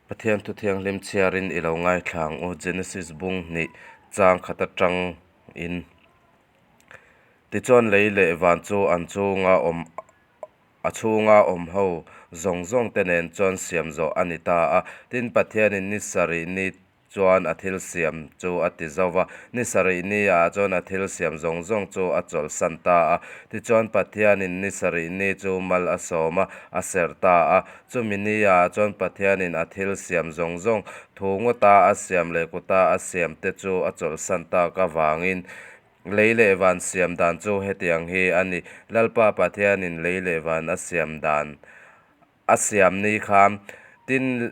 Pathian thu thianghlim chhiarin i lo ngaithla ang u, Genesis bung hnih chang khat atang in. Tichuan lei leh van chu an chhunga awm a chhunga awm ho zawng zawng te nen chuan siam zawh a ni ta a. Tin, Pathianin ni sarih ni chuan a thil siam chu a ti zo va, ni sarih ni ah chuan a thil siam zawng zawng chu a chawlhsan ta a. Tichuan Pathianin ni sarih ni chu mal a sawm a, a serh ta a. Chumi ni ah chuan Pathianin a thil siam zawng zawng, thu ngawta a siam leh kuta a siam te chu a chawlhsan tak avangin, lei leh van siam dan chu hetiang hi a ni, Lalpa Pathianin lei leh van a siam dan a siam ni khan, tin,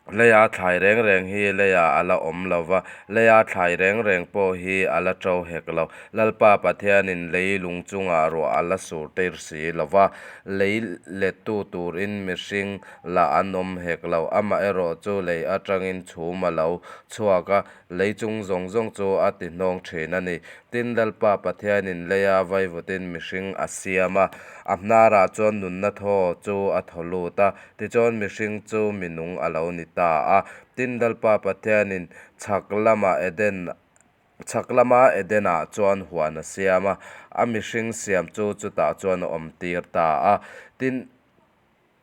Leia thlai reng reng hi leiah a la awm lo va, leia thlai reng reng pawh hi a la ṭo hek lo. Lalpa Pathianin lei lung chungah ruah a la sur tir si lo va, lei lettu turin mihring lah an awm hek lo. Amaherawhchu lei aṭangin chhum a lo chhuak a, lei chung zawng zawng chu a ti hnawng ṭhin a ni. Tin, Lalpa Pathianin leia vaivutin mihring a siam a, a hnarah chuan nunna thaw chu a thaw lut a, Tichuan mihring chu mi nung a lo ni ta a. Tin, Lalpa Pathianin chhak lama Eden chhak lama Edenah chuan huan a siam a, a mihring siam chu chutah chuan a awm tir ta a. Tin,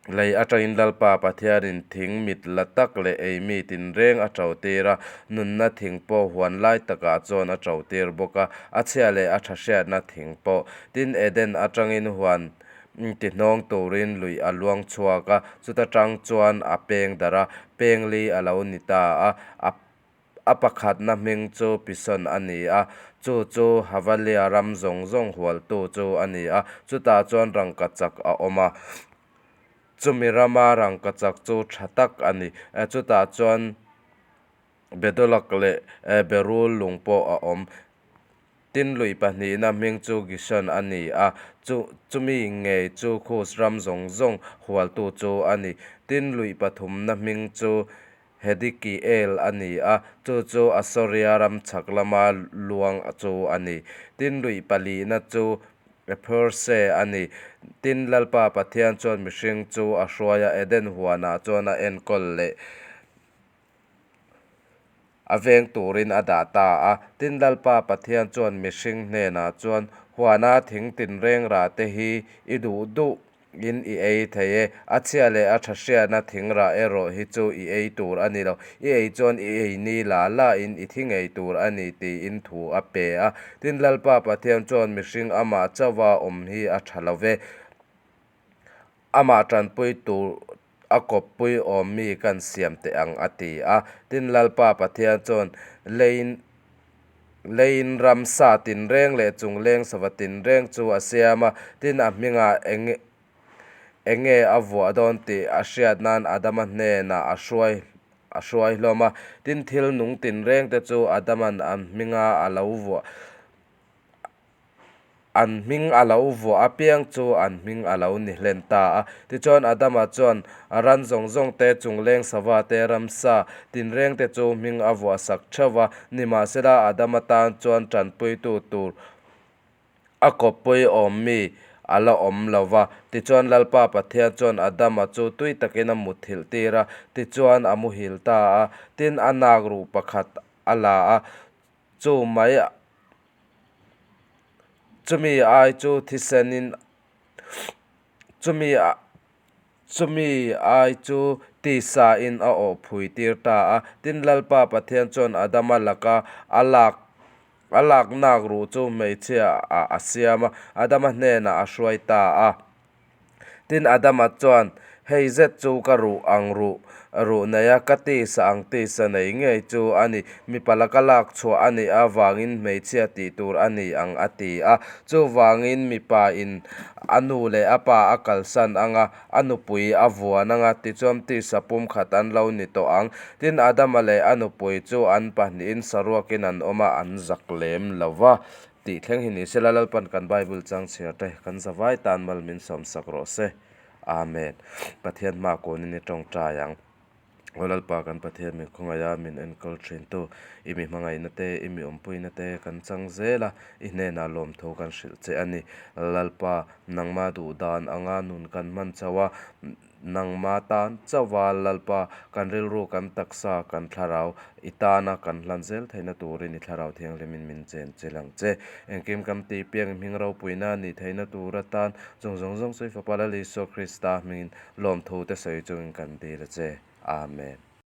lei atangin Lalpa Pathianin thing mit la tak leh ei mi tinreng a to tir a, nunna thing pawh huan lai takah chuan a to tir bawk a, a chhia leh a tha hriatna thing pawh. Tin, Eden atangin huan Tihnawng turin lui a luang chhuak a, chuta tang chuan a peng darh a, peng li a lo ni ta a. A a pakhatna hming chu Pison a ni a, chu chu Havalia ram zawng zawng hualtu chu a ni a, chutah chuan rangkachak a awm a. Chumi rama rangkachak chu tha tak a ni. Chutah chuan Bedolak leh Berul lung pawh a awm. Tin, lui pahnihna hming chu Gishon a ni a, chu chumi ngei chu Kus ram zawng zawng hualtu chu a ni. Tin, lui pathumna hming chu Hedikiel a ni a, chu chu Asoria ram chhak lama luang chu a ni. Tin, lui palihna chu Epheurse a ni. Tin, Lalpa Pathian chuan mihring chu a hruai a, Eden huanah chuan a enkawl leh. A veng turin a dah ta a. Tin, Lalpa Pathian chuan mihring hnenah chuan, Huana thing tinreng rah te hi i duh duh in i ei thei e, a chhia leh a tha hriatna thing rah erawh hi chu i ei tur a ni lo, i ei chuan i ei ni la la in i thi ngei tur a ni, tiin thu a pe a. Tin, Lalpa Pathian chuan mihring amah chauha awm hi a tha lo ve. Amah tanpui tur a kawppui awm mi kan siam teh ang a ti a. Tin, Lalpa Pathian chuan leiin leiin ramsa tinreng leh chungleng sava tinreng chu a siam a, tin a hmingah eng enge a vuah dawn tih a hriat nan Adama hnenah a hruai a hruai hlawm a. Tin, thil nung tinreng te chu Adama'n an hminga a lo vuah An hming a lo vuah apiang chu an hming a lo ni hlen ta a. Tichuan Adama chuan ran zawng zawng te, chungleng sava te, ramsa tinreng te chu hming a vuah sak theuh va. Nimahsela Adama tan chuan tanpuitu tur a kawppui awm mi a la awm lo va. Tichuan Lalpa Pathian chuan Adama chu tui takin a mutthilh tir a, tichuan a muhil ta a. Tin, a nak ruh pakhat a la a, Chu mai chumi ai chu thisenin chumi chumi ai chu tisa in a awh phui tir ta a. Tin, Lalpa Pathian chuan Adama laka a lak a lak nak ruh chu hmeichhia ah a siam a, Adama hnenah a hruai ta a. Tin, Adama chuan, Hei zet chu ka ruh ang ruh, ruh nei a, ka tisa ang tisa nei ngei chu a ni. Mipa laka lak chhuah a nih avangin hmeichhia tih tur a ni ang, a ti a. Chuvangin mipa in a nu leh a pa a kalsan ang a, a nupui a vuan ang a, tichuan tisa pumkhat an lo ni tawh ang. Tin, Adama leh a nupui chu an pahnihin saruakin an awm a, an zak lem lo va. Tih thleng hi ni sela Lalpan kan Bible chang chhiar te kan zavai tan mal min sawm sak rawh se. Amen. Pathian hma kunin i tawngtai ang. Aw Lalpa kan Pathian min khawngaih a, min enkawl thin tu, i mi hmangaihna te, i mi awmpuina te kan chang zel a, i hnenah lawmthu kan hrilh che a ni. Lalpa, nangma duh dan anga nun kan hman chauh a, Nangma tan chauhva Lalpa, kan rilru, kan taksa, kan thlarau i tana kan hlan zel theihna turin i Thlarau Thianghlimin min chen chilh ang che. Engkim kan tih piang i hming ropuina a nih theihna tur atan chung zawng zawng chu i Fapa Lal Isua Krista hmingin lawmthu te sawi chungin kan dil a che. Amen.